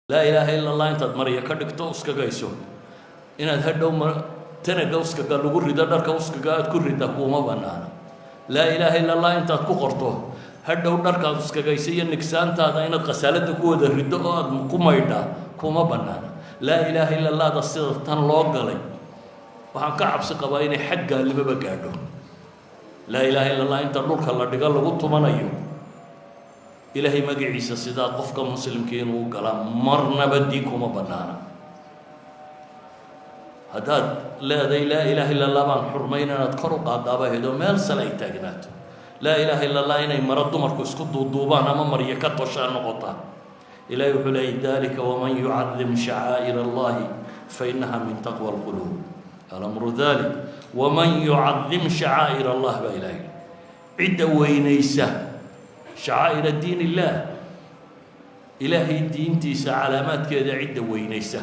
Laa ilaaha illa Allah intaad marya ka dhigto uskagayso, inaad hadhow ma tanaga uskaga lagu rido, dharka uskaga aad ku rida, kuuma banaana. Laa ilaaha illa Allah intaad ku qorto, hadhow dharkaad uskagaysa iyo nigsaantaada inaad khasaalada ku wada riddo oo aad ku maydhaa kuma banaana. Laa ilaaha illa Allahda sida tan loo galay, waxaan ka cabsi qabaa inay xad gaalnimoba gaadho. Laa ilaaha illa Allah inta dhulka la dhigo lagu tumanayo, Ilaahay magaciisa sidaa qofka muslimkii inuu galaa marnaba diin kuma banaana. Haddaad leeday laa ilaaha illa Allah baan xurmayn, inaad kor u qaadaaba ahayd oo meel sale ay taagnaato. Laa ilaaha illa Allah inay maro dumarku isku duuduubaan ama maryo ka toshaan noqotaa. Ilahay wuxuu leeyay: dalika waman yucadim shacaa'ir allahi fainaha min taqwa alquluub. Alamru dalik waman yucadim shacaa'ir Allah baa Ilahay, cidda weynaysa shacaa'ira diin illaah, Ilaahay diintiisa calaamaadkeeda cidda weynaysa.